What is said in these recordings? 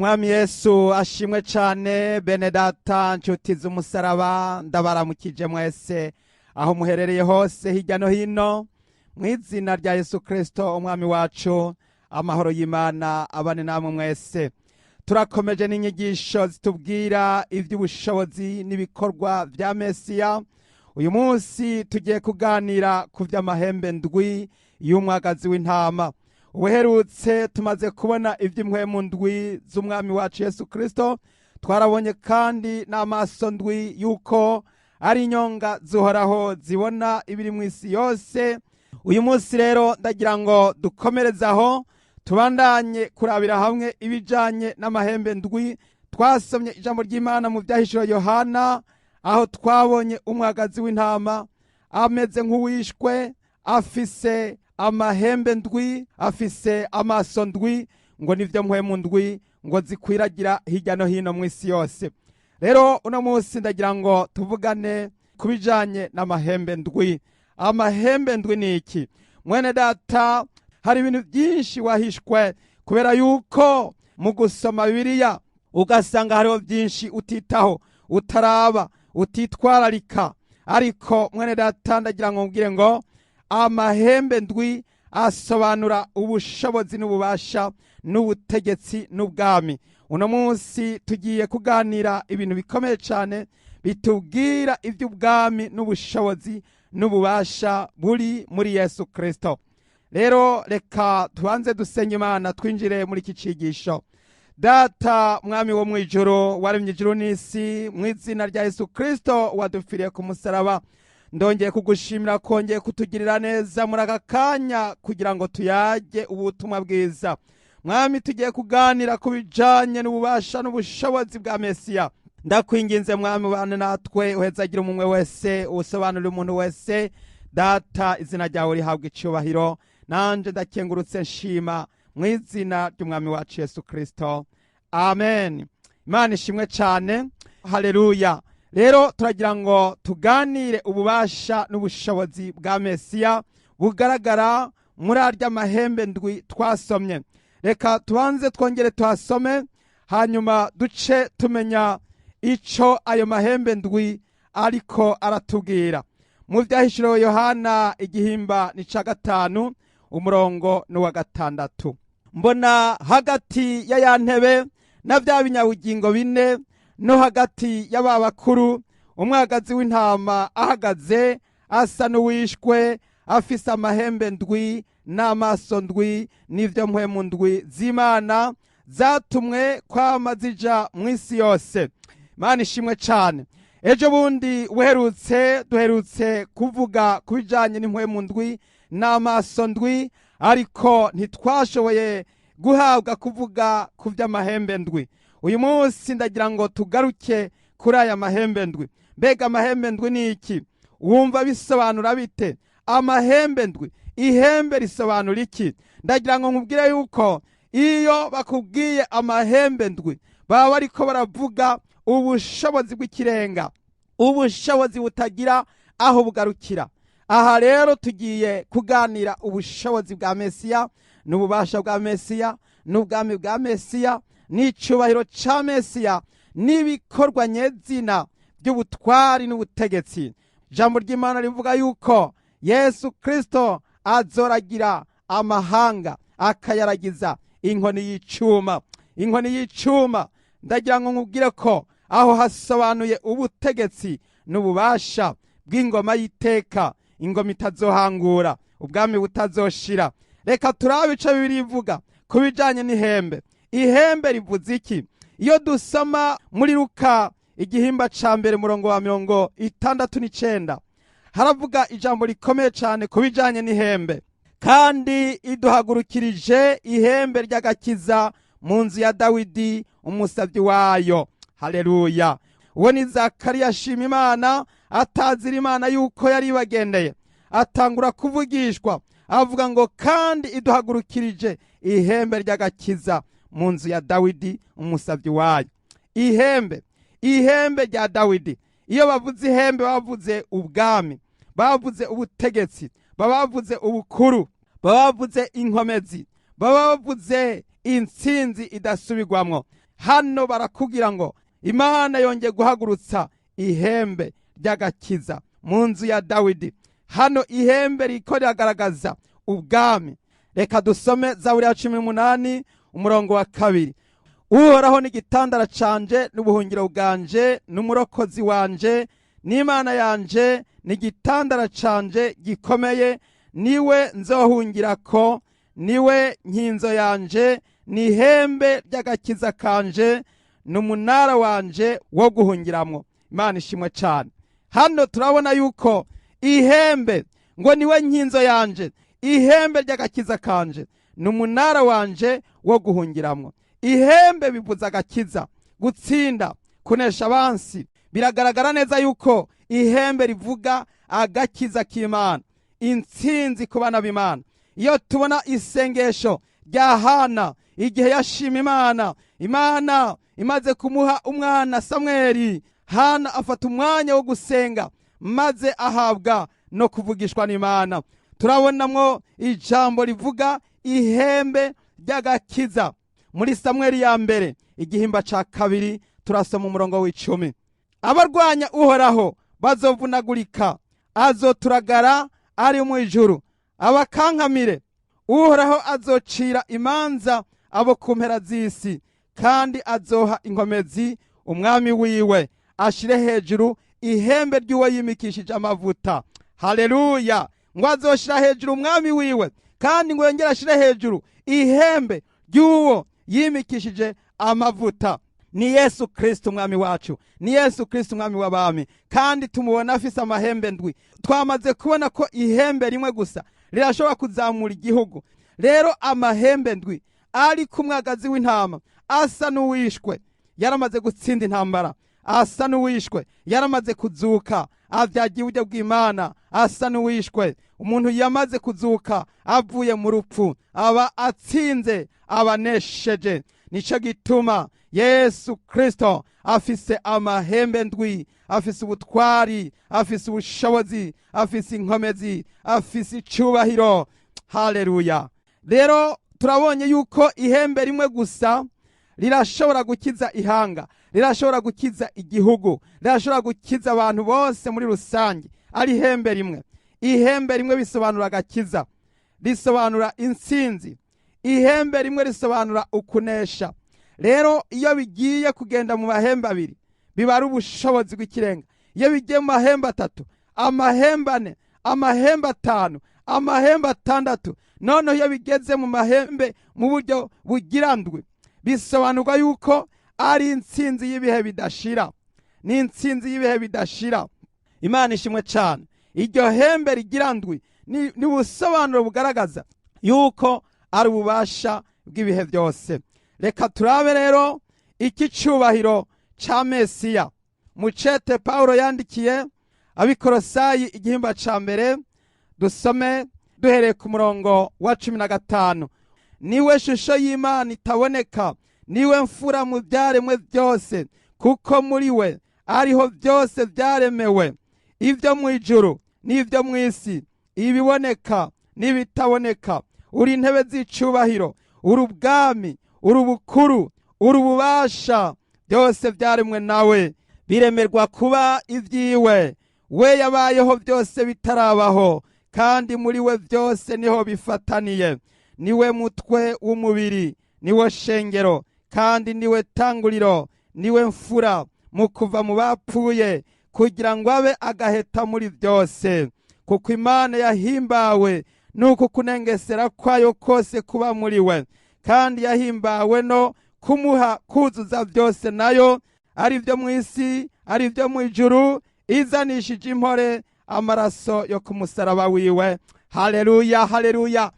Umwami Yesu ashimwe cyane. Bene data, nshuti z'umusaraba, ndabaramukije mwese aho muherereye hose hirya no hino mu izina rya Yesu Kirisito Umwami wacu. Amahoro y'Imana abane namwe mwese. Turakomeje n'inyigisho zitubwira iby'ubushobozi n'ibikorwa bya Mesiya. Uyu munsi tugiye kuganira ku by'amahembe ndwi y'umwagazi w'intama. Ubuherutse tumaze kubona iby'impwemu ndwi z'Umwami wacu Yesu Kirisito. Twarabonye kandi n'amaso ndwi, yuko ari inyonga zihoraho zibona ibiri mu isi yose. Uyu munsi rero ndagira ngo dukomereze aho, tubandanye kurabira hamwe ibijanye n'amahembe ndwi. Twasomye ijambo ry'Imana mu Byahishuro Yohana, aho twabonye umwagazi w'intama ameze nk'uwishwe, afise amahembe ndwi, afise amaso ndwi, ngo nivyo mpwemu ndwi ngo zikwiragira hirya no hino mu isi yose. Rero uno munsi ndagira ngo tuvugane ku bijanye n'amahembe ndwi. Amahembe ndwi ni iki? Mwene data, hari ibintu byinshi wahishwe kubera yuko mu gusoma Bibiliya ugasanga hariho byinshi utitaho, utaraba, utitwararika. Ariko mwene data, ndagira ngo mbwire ngo amahembe ndwi asobanura ubushobozi n'ububasha n'ubutegetsi n'ubwami. Uno munsi tugiye kuganira ibintu bikomeye cyane bitubwira iby'ubwami n'ubushobozi n'ububasha buri muri Yesu Kirisito. Rero reka tubanze dusenye Imana, twinjire muri iki cigisho. Data, Mwami wo mu ijuru, waremye ijuru n'isi, mu izina rya Yesu Kirisito wadupfiriye ku musaraba, ndongeye kugushimira kongeye kutugirira neza muri aka kanya kugira ngo tuyage ubutumwa bwiza. Mwami, tugiye kuganira ku bijanye n'ububasha n'ubushobozi bwa Mesiya. Ndakwinginze Mwami, ubane natwe, uhezagira umwe wese, usobanurire umuntu wese. Data, izina ryawe rihabwa icyubahiro. Nanje ndakengurutse, nshima mu izina ry'Umwami wacu Yesu Kirisito, amen. Imana ishimwe cyane, haleluya. Rero turagira ngo tuganire ububasha n'ubushobozi bwa Mesiya bugaragara muri arya mahembe ndwi twasomye. Reka tubanze twongere tuhasome, hanyuma duce tumenya ico ayo mahembe ndwi ariko aratubwira. Mu Byahishuriwe Yohana, igihimba ni ca 5, umurongo n'uwa 6. Mbona hagati ya ya ntebe na bya binyabugingo bine no hagati y'aba bakuru umwagazi w'intama ahagaze, asa n'uwishwe, afise amahembe ndwi n'amaso ndwi, n'ibyo mpwemu ndwi z'Imana zatumwe kwama zija mu isi yose. Imana ishimwe cyane. Ejo bundi uherutse duherutse kuvuga ku bijyanye n'impwemu ndwi n'amaso ndwi, ariko ntitwashoboye guhabwa kuvuga ku by'amahembe ndwi. Uyu munsi ndagira ngo tugaruke kuri aya mahembe ndwi. Mbega amahembe ndwi ni iki? Wumva bisobanura bite amahembe ndwi? Ihembe risobanura iki? Ndagira ngo nkubwire yuko iyo bakubwiye amahembe ndwi, baba bariko baravuga ubushobozi bw'ikirenga, ubushobozi butagira aho bugarukira. Aha rero tugiye kuganira ubushobozi bwa Mesiya n'ububasha bwa Mesiya n'ubwami bwa Mesiya n'icyubahiro cya Mesiya n'ibikorwa nyezina by'ubutwari n'ubutegetsi. Ijambo ry'Imana rivuga yuko Yesu Kirisito azoragira amahanga, akayaragiza inkoni y'icuma, inkoni y'icuma. Ndagira ngo nkubwire ko aho hasobanuye ubutegetsi n'ububasha bw'ingoma y'iteka, ingoma itazohangura, ubwami butazoshira. Reka turabe ico Bibiliya ivuga ku bijanye n'ihembe. Ihembe rivuze iki? Iyo dusoma muri Luka igihimba ca 1, murongo wa 69, haravuga ijambo rikomeye cyane ku bijanye n'ihembe: "Kandi iduhagurukirije ihembe ry'agakiza mu nzu ya Dawidi umusabyi wayo." Haleluya! Uwo ni Zakariya ashima Imana, atazira Imana yuko yari ibagendeye. Atangura kuvugishwa, avuga ngo: "Kandi iduhagurukirije ihembe ry'agakiza mu nzu ya Dawidi umusabyi wayo." Ihembe, ihembe rya Dawidi. Iyo bavuze ihembe, bavuze ubwami, bavuze ubutegetsi, baba bavuze ubukuru, baba bavuze inkomezi, baba bavuze intsinzi idasubirwamwo. Hano barakubwira ngo Imana yongeye guhagurutsa ihembe ry'agakiza mu nzu ya Dawidi. Hano ihembe riko riragaragaza ubwami. Reka dusome Zaburi ya 18 umurongo wa 2. Uhoraho ni igitandara canje n'ubuhungiro bwanje n'umurokozi wanje n'Imana yanje, ni igitandara canje gikomeye, niwe nzohungirako, niwe nkinzo yanje, ni ihembe ry'agakiza kanje, n'umunara wanje wo guhungiramwo. Imana ishimwe cyane. Hano turabona yuko ihembe ngo niwe nkinzo yanje, ihembe ry'agakiza kanje, n'umunara wanje wo guhungiramwo. Ihembe bivuze agakiza, gutsinda, kunesha abansi. Biragaragara neza yuko ihembe rivuga agakiza k'Imana, intsinzi ku bana b'Imana. Iyo tubona isengesho rya Hana igihe yashima Imana, Imana imaze kumuha umwana Samweli, Hana afata umwanya wo gusenga maze ahabwa no kuvugishwa n'Imana. Turabonamwo ijambo rivuga ihembe ry'agakiza. Muri Samweli ya mbere igihimba ca 2 turasoma umurongo w'10. Abarwanya Uhoraho bazovunagurika, azoturagara ari mu ijuru abakankamire. Uhoraho azocira imanza abo ku mpera z'isi, kandi azoha inkomezi umwami wiwe, ashire hejuru ihembe ry'uwo yimikishije amavuta. Haleluya! Ngo azoshira hejuru umwami wiwe, kandi ngo yongere ashire hejuru ihembe ry'uwo yimikishije amavuta. Ni Yesu Kristo umwami wacu, ni Yesu Kristo umwami w'abami, kandi tumubona afise amahembe ndwi. Twamaze kubona ko ihembe rimwe gusa rirashobora kuzamura igihugu. Rero amahembe ndwi ari ku mwagazi w'intama asa n'uwishwe, yaramaze gutsinda intambara, asa n'uwishwe, yaramaze kuzuka, avyagiye uburyo bw'Imana, asa n'uwishwe. Umuntu yamaze kuzuka avuye mu rupfu aba atsinze, abanesheje. Nico gituma Yesu Kristo afise amahembe ndwi, afise ubutwari, afise ubushobozi, afise inkomezi, afise icubahiro. Haleluya! Rero turabonye yuko ihembe rimwe gusa rirashobora gukiza ihanga, rirashobora gukiza igihugu, rirashobora gukiza abantu bose muri rusange. Ari ihembe rimwe. Ihembe rimwe bisobanura agakiza, risobanura intsinzi. Ihembe rimwe risobanura ukunesha. Rero iyo bigiye kugenda mu mahembe abiri biba ari ubushobozi bw'ikirenga. Iyo bigiye mu mahembe atatu, amahembe ane, amahembe atanu, amahembe atandatu, noneho iyo bigeze mu mahembe mu buryo bugira ndwi, bisobanurwa yuko ari intsinzi y'ibihe bidashira. Ni intsinzi y'ibihe bidashira. Imana ishimwe cyane. Iryo hembe rigira ndwi ni ubusobanuro bugaragaza yuko ari ububasha bw'ibihe byose. Reka turabe rero iki cyubahiro ca Mesiya. Mucete Paulo yandikiye Abikorosayi igihimba ca mbere, dusome duhereye ku murongo wa 15. Niwe shusho y'Imana itaboneka, niwe mfura mu byaremwe byose, kuko muri we ariho byose byaremewe, ibyo mu ijuru n'ibyo mu isi, ibiboneka n'ibitaboneka. Uri intebe z'icubahiro, uri ubwami, uri ubukuru, uri ububasha, byose byaremwe nawe, biremerwa kuba ibyiwe. We yabayeho byose bitarabaho, kandi muri we byose niho bifataniye. Niwe mutwe w'umubiri, niwe shengero, kandi niwe tanguriro, niwe mfura mu kuva mu bapfuye, kugira ngo abe agaheta muri byose. Kuko Imana yahimbawe nuko kunengesera kwayo kose kuba muri we, kandi yahimbawe no kumuha kuzuza byose nayo, ari byo mu isi, ari byo mu ijuru, izanishije impore amaraso yo ku musaraba wiwe. Haleluya, haleluya.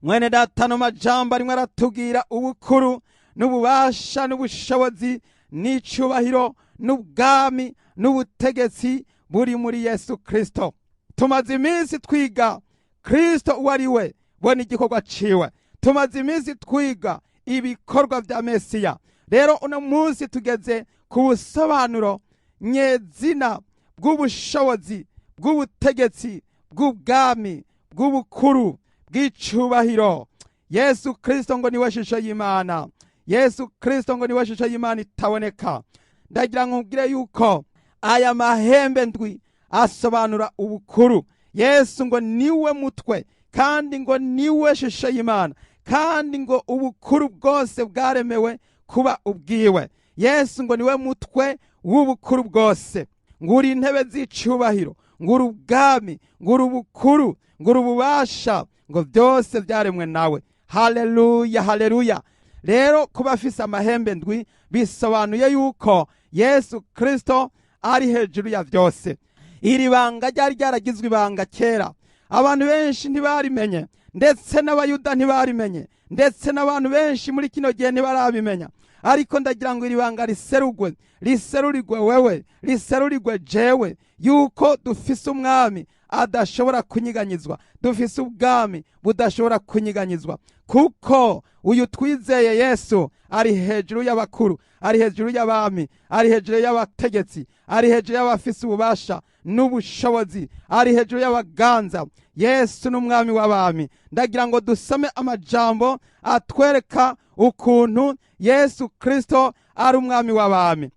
Mwene data, no majambo arimwe aratubwira ubukuru n'ububasha n'ubushobozi n'icubahiro n'ubwami n'ubutegetsi buri muri Yesu Kristo. Tumaze iminsi twiga Kristo uwo ari we, bona igikorwa ciwe. Tumaze iminsi twiga ibikorwa vya Mesiya. Rero uno munsi tugeze ku busobanuro nyezina bw'ubushobozi, bw'ubutegetsi, bw'ubwami, bw'ubukuru, bw'icubahiro. Yesu Kristo ngo niwe shusho y'Imana. Yesu Kristo ngo niwe shusho y'Imana itaboneka. Ndagira ngo nkubwire yuko aya mahembe ndwi asobanura ubukuru. Yesu ngo niwe mutwe, kandi ngo niwe shusho y'Imana, kandi ngo ubukuru bwose bwaremewe kuba ubwiwe. Yesu ngo niwe mutwe w'ubukuru bwose. Nguri intebe z'icubahiro, nguri ubwami, nguri ubukuru, nguri ububasha, ngo byose byaremwe nawe. Haleluya, haleluya. Rero kuba afise amahembe ndwi bisobanuye yuko Yesu Kristo ari hejuru ya byose. Iri banga ryari ryaragizwe ibanga kera, abantu benshi ntibarimenye, ndetse n'Abayuda ntibarimenye, ndetse n'abantu benshi muri kino gihe ntibarabimenya. Ariko ndagira ngo iri banga riserugwe, riserurirwe wewe, riserurirwe jewe, yuko dufise umwami adashobora kunyiganyizwa, dufise ubwami budashobora kunyiganyizwa, kuko uyu twizeye Yesu ari hejuru y'abakuru, ari hejuru y'abami, ari hejuru y'abategetsi, ari hejuru y'abafise ububasha n'ubushobozi, ari hejuru y'abaganza. Yesu n'umwami w'abami. Ndagira ngo dusome amajambo atwereka ukuntu Yesu Kristo ari umwami w'abami.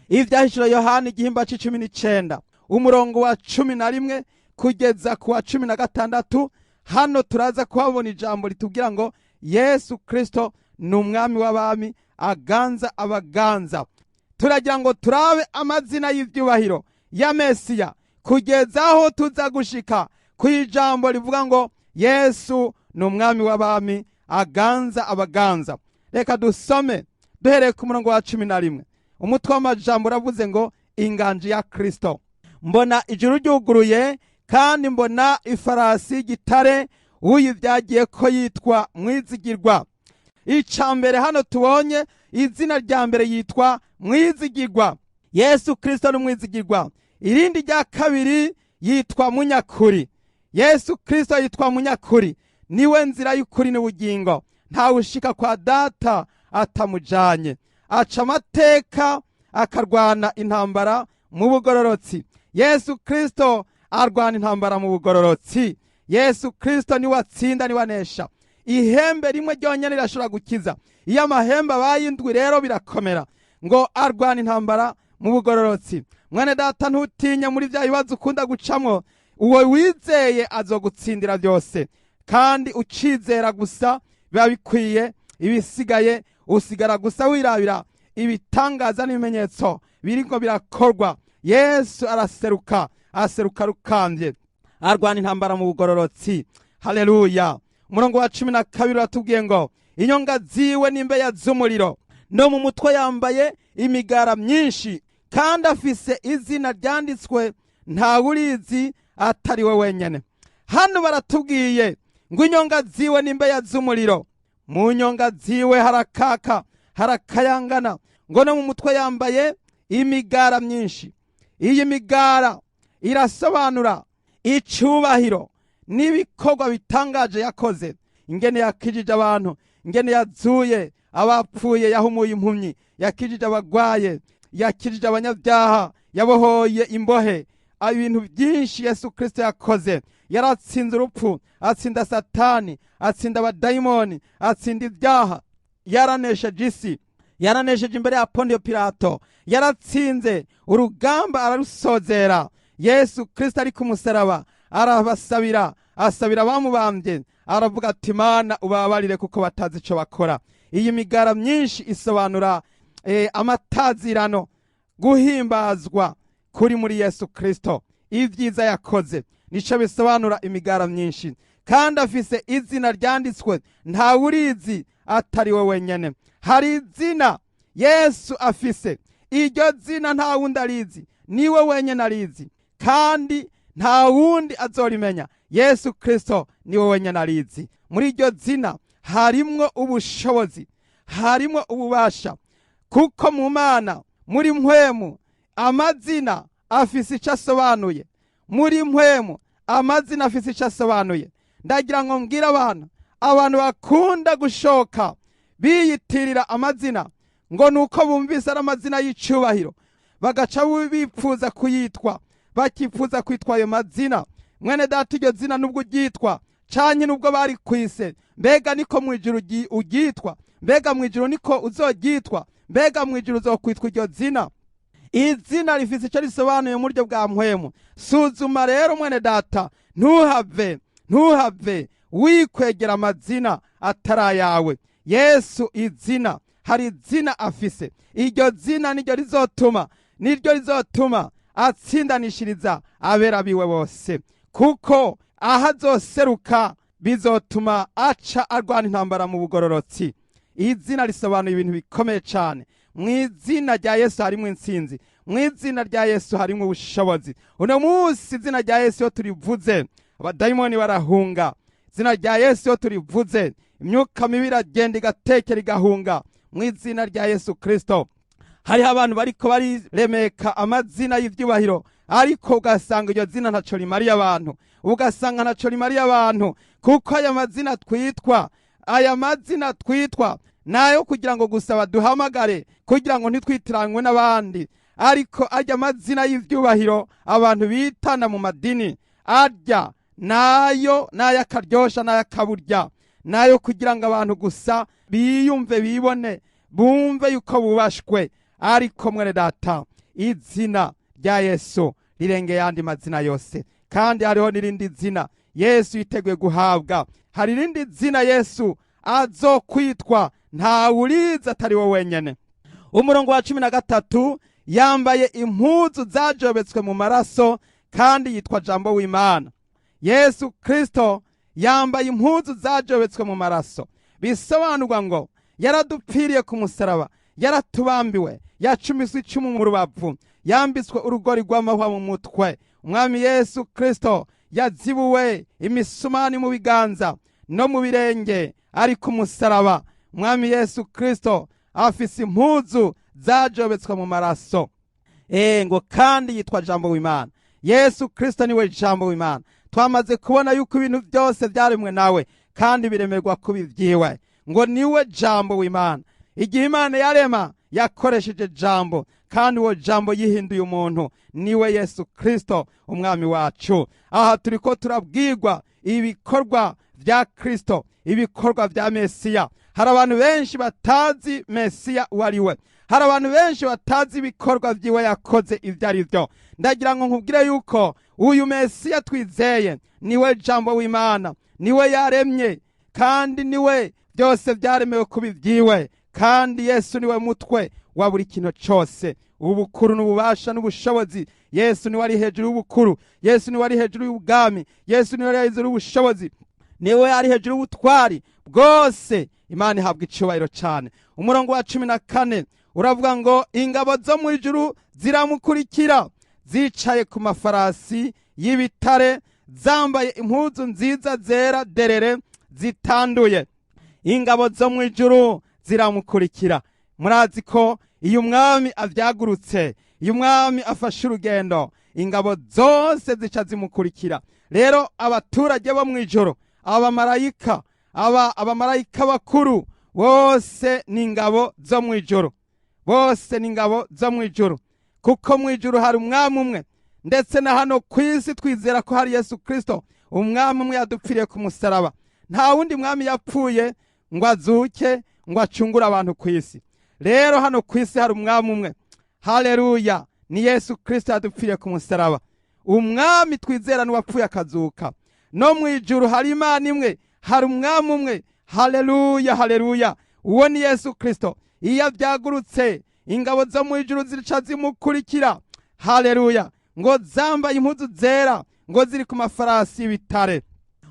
Ivyahishuro Yohana igihimba c'19, umurongo wa 11 kugeza ku wa 16. Hano turaza kuhabona ijambo ritubwira ngo Yesu Kristo ni umwami w'abami, aganza abaganza. Turagira ngo turabe amazina y'ivyubahiro ya Mesiya kugeza aho tuza gushika ku ijambo rivuga ngo Yesu ni umwami w'abami, aganza abaganza. Reka dusome duhereye ku murongo wa 11. Umutwe w'amajambo uravuze ngo inganji ya Kristo. Mbona ijuru ryuguruye, kandi mbona ifarasi y'igitare, uyivyagiye ko yitwa Mwizigirwa. Ica mbere hano tubonye izina rya mbere yitwa Mwizigirwa. Yesu Kristo ni Umwizigirwa. Irindi rya kabiri yitwa Munyakuri. Yesu Kristo yitwa Munyakuri, niwe nzira y'ukuri n'ubugingo, ntawe ushika kwa Data atamujanye. Aca amateka, akarwana intambara mu bugororotsi. Yesu Kristo arwana intambara mu bugororotsi. Yesu Kristo niwe atsinda, niwe anesha. Ihembe rimwe ryonyine rirashobora gukiza. Iyo amahembe abaye indwi rero birakomera. Ngo arwana intambara mu bugororotsi. Mwene data, ntutinye muri bya bibazo ukunda gucamwo. Uwo wizeye azogutsindira byose, kandi ucizera gusa biba bikwiye. Ibisigaye usigara gusa wirabira ibitangaza n'ibimenyetso biriko birakorwa. Yesu araseruka, aseruka rukambye, arwana intambara mu bugororotsi. Haleluya. Umurongo wa 12 uratubwiye ngo inyonga ziwe n'imbeya z'umuriro, no mu mutwe yambaye imigara myinshi, kandi afise izina ryanditswe ntawurizi atari we wenyene. Hano baratubwiye ngo inyonga ziwe n'imbeya z'umuriro, mu nyonga ziwe harakaka, harakayangana, ngo no mu mutwe yambaye imigara myinshi. Iyi migara irasobanura icubahiro n'ibikorwa bitangaje yakoze, ingene yakijije abantu, ingene yazuye abapfuye, yahumuye impumyi, yakijije abagwaye, yakijije abanyabyaha, yabohoye imbohe. Ibintu byinshi Yesu Kristo yakoze. Yaratsinze urupfu, atsinda Satani, atsinda abadayimoni, atsinda ibyaha, yaranesheje isi, yaranesheje imbere ya Pontiyo Pilato, yaratsinze urugamba ararusozera. Yesu Kristo ari ku musaraba arabasabira, asabira abamubambye, aravuga ati: "Mana, ubabarire kuko batazi ico bakora." Iyi migara myinshi isobanura amatazirano, guhimbazwa kuri muri Yesu Kristo, ibyiza yakoze, nico bisobanura imigara myinshi. Kandi afise izina ryanditswe ntawurizi atari we wenyene. Hari izina Yesu afise, iryo zina nta wundi arizi, niwe wenyene arizi, kandi nta wundi azorimenya. Yesu Kristo niwe wenyene arizi. Muri iryo zina harimwo ubushobozi, harimwo ububasha, kuko mu Mana muri mpwemu amazina afise icyo asobanuye. Muri mpwemu amazina afise icyo asobanuye. Ndagira ngo mbwire abantu bakunda gushoka biyitirira amazina ngo nuko bumvise ari amazina y'icubahiro, bagaca bipfuza kuyitwa, bakifuza kwitwa ayo mazina. Mwene data, iryo zina nubwo uryitwa canke nubwo bari kwise, mbega niko mu ijuru uryitwa? Mbega mu ijuru niko uzoryitwa? Mbega mu ijuru uzokwitwa iryo zina? Izina rifise icyo risobanuye mu buryo bwa mpwemu. Suzuma rero, mwene data, ntuhave wikwegera amazina atari ayawe. Yesu izina, hari izina afise. Iryo zina niryo rizotuma atsindanishiriza abera biwe bose, kuko aho azoseruka bizotuma aca arwana intambara mu bugororotsi. Izina risobanuye ibintu bikomeye cyane. Mu izina rya Yesu harimo intsinzi, mu izina rya Yesu harimo ubushobozi. Uno munsi izina rya Yesu iyo turivuze, abadayimoni barahunga. Izina rya Yesu iyo turivuze, imyuka mibi iragenda, igatekera, igahunga mu izina rya Yesu Kirisito. Hariho abantu bariko bariremeka amazina y'ivyubahiro, ariko ugasanga iryo zina ntaco rimariye abantu, ugasanga ntaco rimariye abantu, kuko aya mazina twitwa nayo kugira ngo gusa baduhamagare, kugira ngo ntitwitiranywe n'abandi. Ariko arya mazina y'ivyubahiro abantu bitana mu madini, arya nayo n'ay'akaryosha n'ay'akaburya, nayo kugira ngo abantu gusa biyumve, bibone, bumve yuko bubashwe. Ariko mwene data, izina rya Yesu rirengeye ayandi mazina yose. Kandi hariho n'irindi zina Yesu yiteguye guhabwa. Hari irindi zina Yesu azokwitwa, ntawurizi atari we wenyene. Umurongo wa 13: yambaye impuzu zajobetswe mu maraso, kandi yitwa Jambo w'Imana. Yesu Kristo yambaye impuzu zajobetswe mu maraso, bisobanurwa ngo yaradupfiriye ku musaraba, yaratubambiwe, yacumiswe icumu mu rubavu, yambitswe urugori rw'amahwa mu mutwe. Umwami Yesu Kristo yazibuwe imisumani mu biganza no mu birenge ari ku musaraba. Umwami Yesu Kristo afise impuzu zajobetswe mu maraso. Ngo kandi yitwa Jambo w'Imana. Yesu Kristo niwe Jambo w'Imana. Twamaze kubona yuko ibintu byose byaremwe nawe kandi biremerwa kuba ibyiwe. Ngo niwe Jambo w'Imana. Igihe Imana yarema, yakoresheje Jambo, kandi uwo Jambo yihinduye umuntu, niwe Yesu Kristo Umwami wacu. Aha turiko turabwirwa ibikorwa bya Kristo, ibikorwa bya Mesiya. Hari abantu benshi batazi Mesiya uwo ari we. Hari abantu benshi batazi ibikorwa byiwe yakoze ibyo ari byo. Ndagira ngo nkubwire yuko uyu Mesiya twizeye niwe Jambo w'Imana, niwe yaremye, kandi niwe byose byaremewe kuba ibyiwe. Kandi Yesu niwe mutwe wa buri kintu cyose, ubukuru n'ububasha n'ubushobozi. Yesu niwe ari hejuru y'ubukuru, Yesu niwe ari hejuru y'ubwami, Yesu niwe ari hejuru y'ubushobozi, niwe ari hejuru y'ubutwari bwose. Imana ihabwa icyubahiro cyane. Umurongo wa 14 uravuga ngo ingabo zo mu ijuru ziramukurikira, zicaye ku mafarasi y'ibitare, zambaye impuzu nziza zera derere zitanduye. Ingabo zo mu ijuru ziramukurikira. Murazi ko iyo umwami avyagurutse, iyo umwami afashe urugendo, ingabo zose zica zimukurikira. Rero abaturage bo mu ijuru, abamarayika, aba abamarayika bakuru bose ni ingabo zo mu ijuru, bose ni ingabo zo mu ijuru, kuko mu ijuru hari umwami umwe. Ndetse na hano ku isi twizera ko hari Yesu Kristo, umwami umwe yadupfiriye ku musaraba. Nta wundi mwami yapfuye ngo azuke ngo acungure abantu ku isi. Rero hano ku isi hari umwami umwe, haleluya, ni Yesu Kristo yadupfiriye ku musaraba. Umwami twizera n'uwapfuye akazuka. No mu ijuru hari Imana imwe, hari umwami umwe, haleluya, haleluya, uwo ni Yesu Kristo. Iyo abyagurutse, ingabo zo mu ijuru zica zimukurikira, haleluya. Ngo zambaye impuzu zera, ngo ziri ku mafarasi y'ibitare.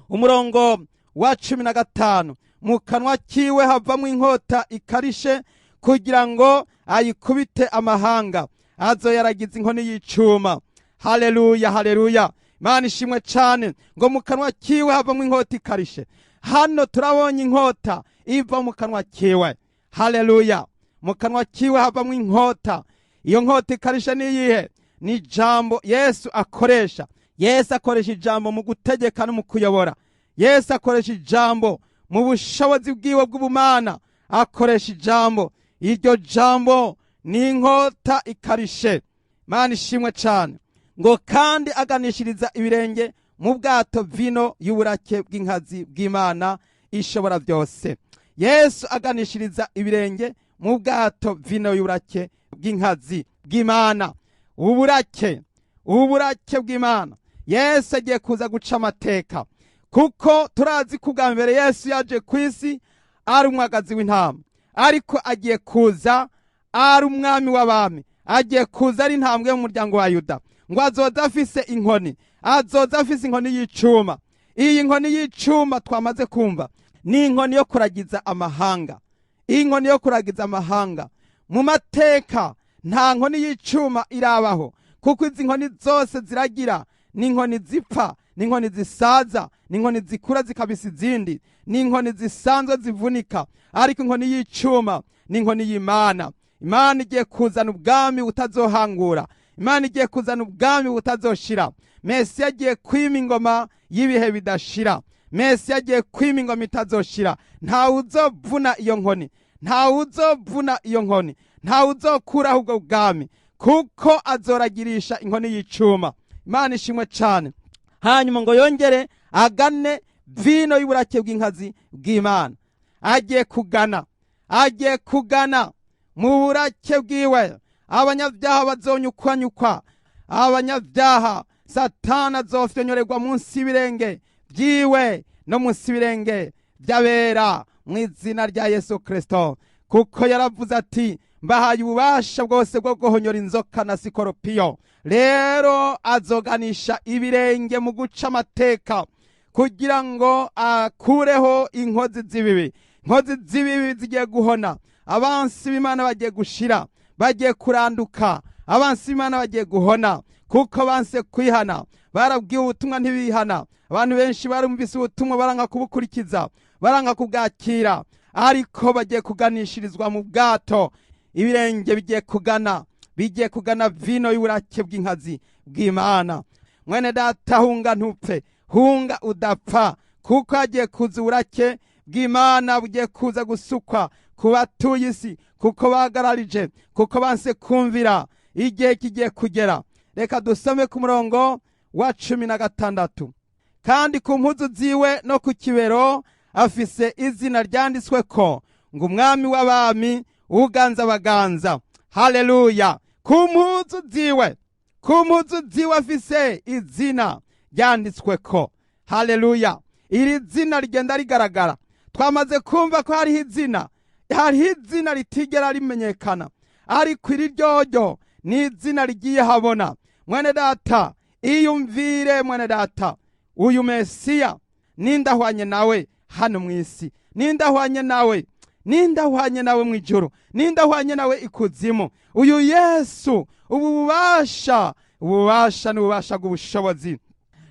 Umurongo wa 15: mu kanwa kiwe havamo inkota ikarishe, kugira ngo ayikubite amahanga, azo yaragize inkoni y'icuma. Haleluya, haleluya, Imana ishimwe cyane. Ngo mu kanwa kiwe havamo inkota ikarishe. Hano turabonye inkota iva mu kanwa kiwe, haleluya. Mu kanwa kiwe havamo inkota. Iyo nkota ikarishe ni iyihe? Ni ijambo Yesu akoresha. Yesu akoresha ijambo mu gutegeka no mu kuyobora. Yesu akoresha ijambo mu bushobozi bwiwe bw'ubumana, akoresha ijambo. Iryo jambo ni inkota ikarishe. Mana ishimwe cyane. Ngo kandi aganishiriza ibirenge mu bwato vino y'uburake bw'inkazi bw'Imana ishobora byose. Yesu aganishiriza ibirenge mu bwato vino y'uburake bw'inkazi bw'Imana. Uburake, uburake bw'Imana. Yesu agiye kuza guca amateka, kuko turazi ko ubwa mbere Yesu yaje ku isi ari umwagazi w'intama, ariko agiye kuza ari umwami w'abami, agiye kuza ari intambwe y'umuryango wa Yuda. Ngo azoza afise inkoni, azoza afise inkoni y'icuma. Iyi nkoni y'icuma twamaze kumva ni inkoni yo kuragiza amahanga, iyi nkoni yo kuragiza amahanga. Mu mateka nta nkoni y'icuma irabaho, kuko izi nkoni zose ziragira ni inkoni zipfa, ni inkoni zisaza, ni inkoni zikura zikabisa izindi, ni inkoni zisanzwe zivunika. Ariko inkoni y'icuma ni inkoni y'Imana. Imana igiye kuzana ubwami butazohangura, Imana igiye kuzana ubwami butazoshira. Mesiya agiye kwima ingoma y'ibihe bidashira, Mesiya agiye kwima ingoma itazoshira. Ntawe uzovuna iyo nkoni, ntawe uzovuna iyo nkoni, ntawe uzokuraho ubwo bwami, kuko azoragirisha inkoni y'icuma. Imana ishimwe cyane. Hanyuma ngo yongere agane vino y'uburake bw'inkazi bw'Imana. Agiye kugana, agiye kugana mu burake bwiwe. Abanyabyaha bazonyukwanyukwa, abanyabyaha Satani azofyonyorerwa munsi y'ibirenge byiwe no munsi y'ibirenge by'abera, mu izina rya Yesu Kirisito. Kuko yaravuze ati: "Mbahaye ububasha bwose bwo guhonyora inzoka na sikoropiyo." Rero azoganisha ibirenge mu guca amateka kugira ngo akureho inkozi z'ibibi. Inkozi z'ibibi zigiye guhona, abansi b'Imana bagiye gushira, bagiye kuranduka. Abansi b'Imana bagiye guhona kuko banse kwihana. Barabwiwe ubutumwa ntibihana. Abantu benshi barumvise ubutumwa baranga kubukurikiza, baranga kubwakira, ariko bagiye kuganishirizwa mu bwato. Ibirenge bigiye kugana, bigiye kugana vino y'uburake bw'inkazi bw'Imana. Mwene data, hunga ntupfe, hunga udapfa, kuko hagiye kuza uburake bw'Imana, bugiye kuza gusukwa ku batuye isi, kuko bagararije, kuko banse kumvira. Igihe kigiye kugera. Reka dusome ku murongo wa 16. Kandi ku mpuzu ziwe no ku kibero afise izina ryanditswe ko ngo: "Umwami w'abami, uganza abaganza." Haleluya! Ku mpuzu ziwe, ku mpuzu ziwe afise izina ryanditswe ko. Haleluya! Iri zina rigenda rigaragara. Twamaze kumva ko hariho izina, hariho izina ritigera rimenyekana, ariko iri ryoryo ni izina rigiye habona. Mwene data, iyumvire. Mwene data, uyu Mesiya nindahwanye nawe hano mu isi? Nindahwanye nawe? Nindahwanye nawe mu ijuru? Nindahwanye nawe ikuzimu? Uyu Yesu, ubu bubasha, ububasha ni ububasha bw'ubushobozi.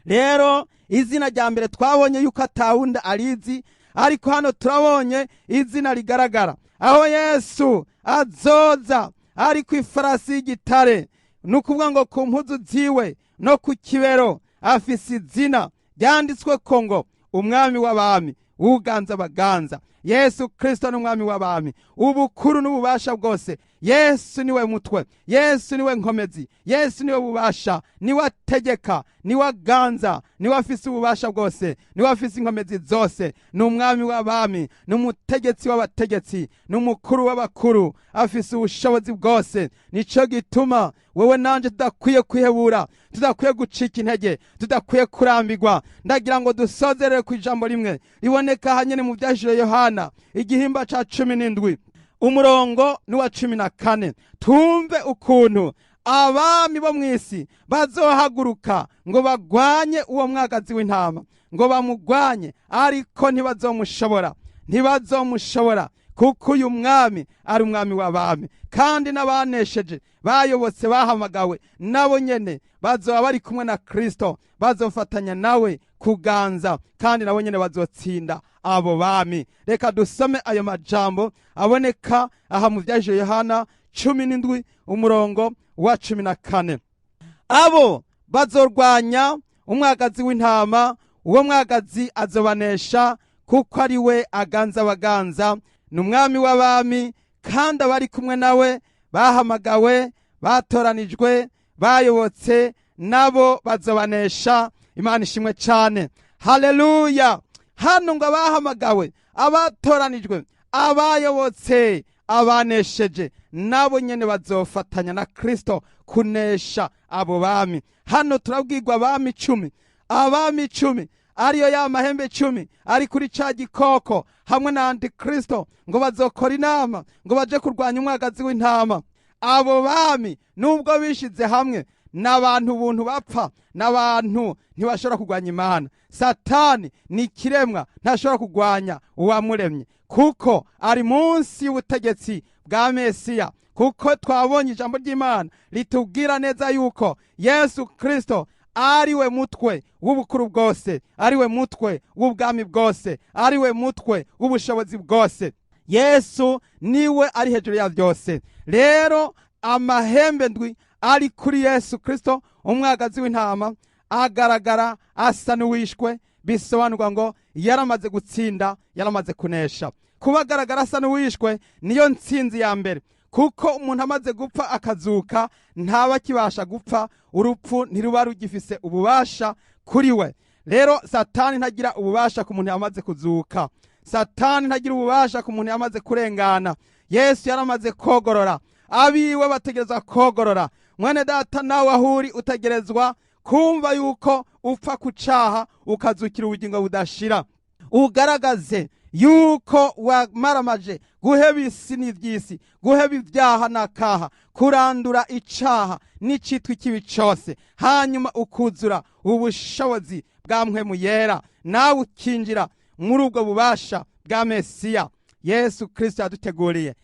Rero izina rya mbere twabonye yuko atawundi arizi, ariko hano turabonye izina rigaragara aho Yesu azoza ari ku ifarasi y'igitare. Ni ukuvuga ngo ku mpuzu ziwe no ku kibero afise izina ryanditswe ko ngo: "Umwami w'abami, uganza abaganza." Yesu Kirisito ni umwami w'abami. Ubukuru n'ububasha bwose, Yesu niwe mutwe, Yesu niwe nkomezi, Yesu niwe bubasha, niwe ategeka, niwe aganza, niwe afise ububasha bwose, niwe afise inkomezi zose. Ni umwami w'abami, ni umutegetsi w'abategetsi, ni umukuru w'abakuru, afise ubushobozi bwose. Nico gituma wewe nanje tudakwiye kwihebura, tudakwiye gucika intege, tudakwiye kurambirwa. Ndagira ngo dusozerere ku ijambo rimwe riboneka hanyene mu Vyahishuriwe Yohana, igihimba ca 17, umurongo n'uwa 14. Tumve ukuntu abami bo mu isi bazohaguruka ngo bagwanye uwo mwagazi w'intama, ngo bamugwanye, ariko ntibazomushobora, ntibazomushobora, kuko uyu mwami ari umwami w'abami. Kandi n'abanesheje, bayobotse, bahamagawe, nabo nyene bazoba bari kumwe na Kristo, bazofatanya nawe kuganza, kandi nabo nyene bazotsinda abo bami. Reka dusome ayo majambo aboneka aha mu Vyahishuriwe Yohana 17, umurongo wa 14. Abo bazorwanya umwagazi w'intama, uwo mwagazi azobanesha, kuko ari we aganza abaganza, ni umwami w'abami, kandi abari kumwe nawe bahamagawe, batoranijwe, bayobotse, nabo bazobanesha. Imana ishimwe cyane. Haleluya! Hano ngo abahamagawe, Abatoranijwe, abayobotse, abanesheje, nabo nyene bazofatanya na Kristo kunesha abo bami. Hano turabwirwa abami 10, abami 10 ariyo ya mahembe 10 ari kuri ca gikoko hamwe na Antikristo, ngo bazokora inama ngo baje kurwanya umwagazi w'intama. Abo bami nubwo bishize hamwe n'abantu buntu bapfa n'abantu, ntibashobora kurwanya Imana. Satani ni ikiremwa, ntashobora kurwanya uwamuremye kuko ari munsi y'ubutegetsi bwa Mesiya, kuko twabonye ijambo ry'Imana ritubwira neza yuko Yesu Kristo ari we mutwe w'ubukuru bwose, ari we mutwe w'ubwami bwose, ari we mutwe w'ubushobozi bwose. Yesu niwe ari hejuru ya byose. Rero amahembe ndwi ari kuri Yesu Kristo umwagazi w'intama, agaragara asa n'uwishwe, bisobanurwa ngo yaramaze gutsinda, yaramaze kunesha. Kuba agaragara asa n'uwishwe niyo ntsinzi ya mbere, kuko umuntu amaze gupfa akazuka ntaba akibasha gupfa, urupfu ntiruba rugifise ububasha kuri we. Rero Satani ntagira ububasha ku muntu yamaze kuzuka. Satani ntagira ububasha ku muntu yamaze kurengana. Yesu yaramaze kogorora, abiwe bategerezwa kogorora. Mwene data, nawe aho uri utegerezwa kumva yuko upfa ku caha ukazukira ubugingo budashira. Ugaragaze yuko wamaramaje guheba isi n'iby'isi, guheba ibyaha n'akaha, kurandura icaha n'icitwa ikibi cose, hanyuma ukuzura ubushobozi bwa Mpwemu Yera, nawe ukinjira muri ubwo bubasha bwa Mesiya Yesu Kristo yaduteguriye.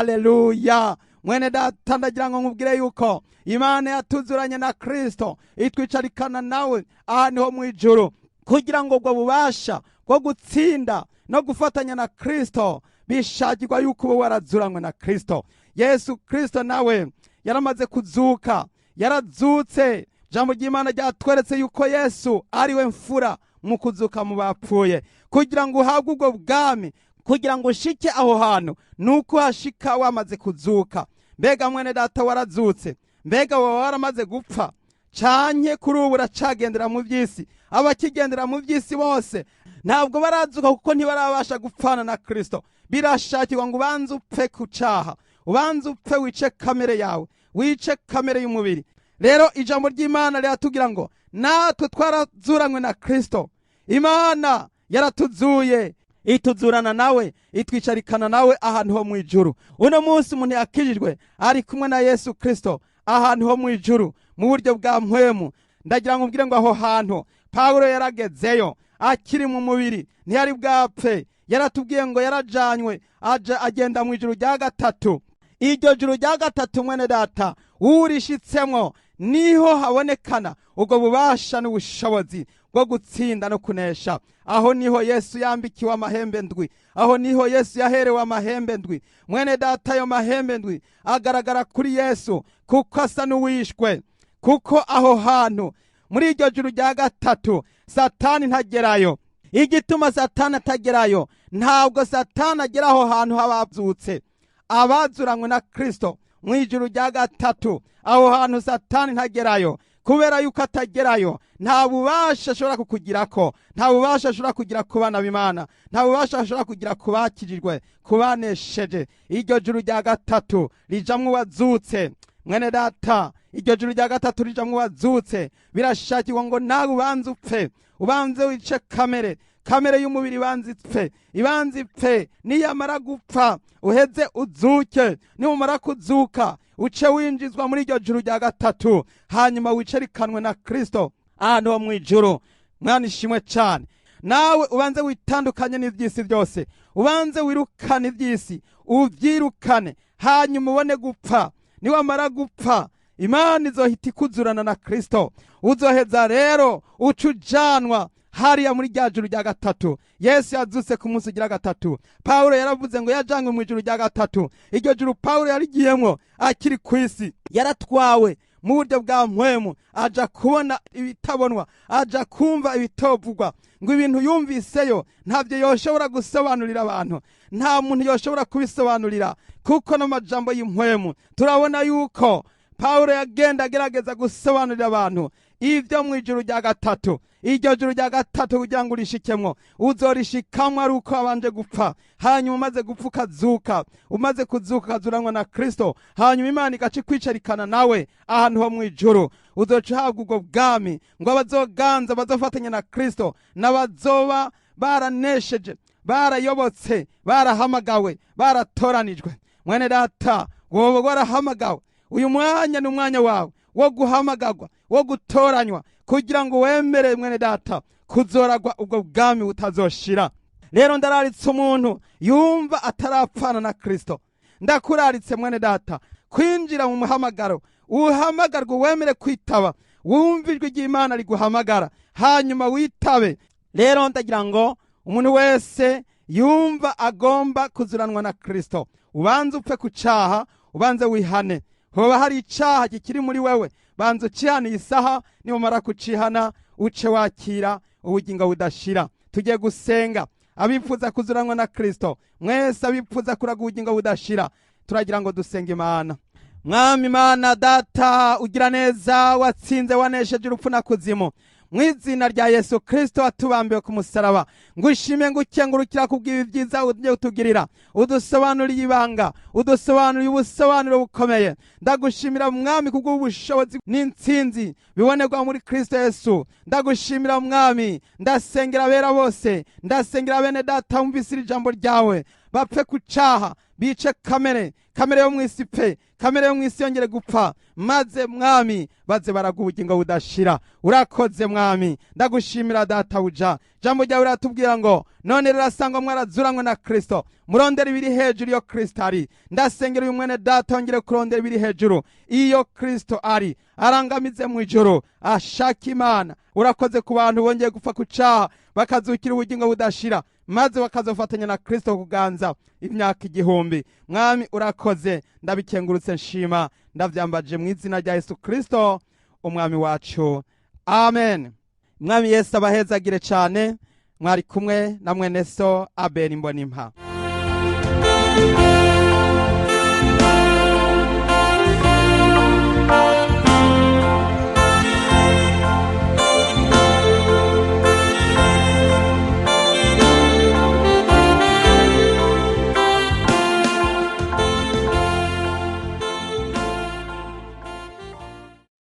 Haleluya! Mwene data, ndagira ngo nkubwire yuko Imana yatuzuranye na Kristo, itwicarikana nawe aha niho mu ijuru, kugira ngo ubwo bubasha bwo gutsinda no gufatanya na Kristo bishakirwa yuko uba warazuranywe na Kristo. Yesu Kristo nawe yaramaze kuzuka, yarazutse. Ijambo ry'Imana ryatweretse yuko Yesu ari we mfura mu kuzuka mu bapfuye. Kugira ngo uhabwe ubwo bwami, kugira ngo ushike aho hantu, nuko uhashika wamaze kuzuka. Mbega mwene data, warazutse? Mbega waba waramaze gupfa, canke kuri ubu uracagendera mu by'isi? Abakigendera mu by'isi bose ntabwo barazuka, kuko ntibarabasha gupfana na Kristo. Birashakirwa ngo ubanze upfe ku caha, ubanze upfe, wice kamere yawe, wice kamere y'umubiri. Rero ijambo ry'Imana riratubwira ngo natwe twarazuranywe na Kristo. Imana yaratuzuye, ituzurana nawe, itwicarikana nawe ahantu ho mu ijuru. Uno munsi umuntu yakijijwe ari kumwe na Yesu Kristo ahantu ho mu ijuru mu buryo bwa mpwemu. Ndagira ngo ubwire ngo aho hantu Pawulo yaragezeyo akiri mu mubiri, ntiyari bwapfe. Yaratubwiye ngo yarajanywe, aja agenda mu ijuru rya gatatu. Iryo juru rya gatatu, mwene data, urishitsemwo niho habonekana ubwo bubasha n'ubushobozi bwo gutsinda no kunesha. Aho niho Yesu yambikiwe amahembe ndwi, aho niho Yesu yaherewe amahembe ndwi. Mwene data, ayo mahembe ndwi agaragara kuri Yesu kuko asa n'uwishwe, kuko aho hantu muri iryo juru rya gatatu Satani ntagerayo. Igituma Satani atagerayo, ntabwo Satani agera aho hantu hababyutse, abazuranywe na Kristo mu ijuru rya gatatu. Aho hantu Satani ntagerayo. Kubera yuko atagerayo, nta bubasha ashobora kukugirako, nta bubasha ashobora kugira ku bana b'Imana, nta bubasha ashobora kugira ku bakijijwe, ku banesheje. Iryo juru rya gatatu rijamwo uwazutse. Mwene data, iryo juru rya gatatu rijamwo uwazutse. Birashakirwa ngo nawe ubanze upfe, ubanze wice kamere, kamere y'umubiri ibanze ipfe, ibanze ipfe. Niyamara gupfa uheze uzuke. Nimumara kuzuka uce winjizwa muri iryo juru rya gatatu, hanyuma wicarikanwe na Kristo ahantu ho mu ijuru. Mwana ishimwe cyane. Nawe ubanze witandukanye n'iby'isi byose, ubanze wirukane iby'isi, ubyirukane, hanyuma ubone gupfa. Niwamara gupfa, Imana izohita ikuzurana na Kristo. Uzoheza rero uca ujanwa hariya muri rya juru rya gatatu. Yesu yazutse ku munsi ugira gatatu. Pawulo yaravuze ngo yajanywe mu ijuru rya gatatu. Iryo juru Pawulo yarigiyemwo akiri ku isi, yaratwawe mu buryo bwa mpwemu, aja kubona ibitabonwa, aja kumva ibitovugwa. Ngo ibintu yumviseyo ntabyo yoshobora gusobanurira abantu, nta muntu yoshobora kubisobanurira, kuko n'amajambo y'impwemu. Turabona yuko Pawulo yagenda agerageza gusobanurira abantu. Ibyo mu ijuru rya gatatu, iryo juru rya gatatu, kugira ngo urishikemwo, uzorishikamwo ari uko wabanje gupfa, hanyuma umaze gupfa ukazuka, umaze kuzuka ukazuranwa na Kristo, hanyuma Imana igaca ikwicarikana nawe ahantu ho mu ijuru. Uzoca uhabwa ubwo bwami, ngo abazoganza bazofatanya na Kristo n'abazoba baranesheje, barayobotse, barahamagawe, baratoranijwe. Mwene data, wowe warahamagawe, uyu mwanya ni umwanya wawe wo guhamagagwa, wo gutoranywa, kugira ngo wemere, mwene data, kuzoragwa ubwo bwami butazoshira. Rero ndararitse umuntu yumva atarapfana na Kristo, ndakuraritse, mwene data, kwinjira mu muhamagaro, uhamagarwa, wemere kwitaba, wumve ijwi ry'Imana riguhamagara, hanyuma witabe. Rero ndagira ngo umuntu wese yumva agomba kuzuranwa na Kristo, ubanze upfe ku cyaha, ubanze wihane. Hoba hari icaha kikiri muri wewe, banza ucihane iyi saha. Nimumara kucihana, uce wakira ubugingo budashira. Tugiye gusenga. Abifuza kuzuranwa na Kristo mwese, abifuza kuraga ubugingo budashira, turagira ngo dusenge Imana. Mwami Imana Data ugira neza, watsinze, wanesheje urupfu na kuzimu, mu izina rya Yesu Kristo watubambiwe ku musaraba, ngushime, ngukengurukira kubw'ibi byiza ugiye utugirira. Udusobanuriye ibanga, udusobanuriye ubusobanuro bukomeye. Ndagushimira, Mwami, kubw'ubushobozi n'intsinzi bibonerwa muri Kristo Yesu. Ndagushimira, Mwami. Ndasengera abera bose, ndasengera bene data bumvise iri jambo ryawe, bapfe ku caha, bice kamere, kamere yo mu isi pe, kamere yo mu isi yongere gupfa, maze, Mwami, baze baragwa ubugingo budashira. Urakoze, Mwami, ndagushimira, Databuja. Jambo ryawe riratubwira ngo: "None rirasangwa mwarazuranywe na Kristo, murondera ibiri hejuru iyo Kristo ari." Ndasengera uyu mwene data yongere kurondera ibiri hejuru iyo Kristo ari, arangamize mu ijuru, ashaka Imana. Urakoze ku bantu bongeye gupfa ku caha, bakazukira ubugingo budashira, maze bakazofatanya na Kristo kuganza imyaka 1000. Mwami, urakoze, ndabikengurutse, nshima, ndavyambaje mu izina rya Yesu Kristo Umwami wacu, amen. Mwami Yesu abahezagire cyane. Mwari kumwe na mwene so Abeli Mbonimpa.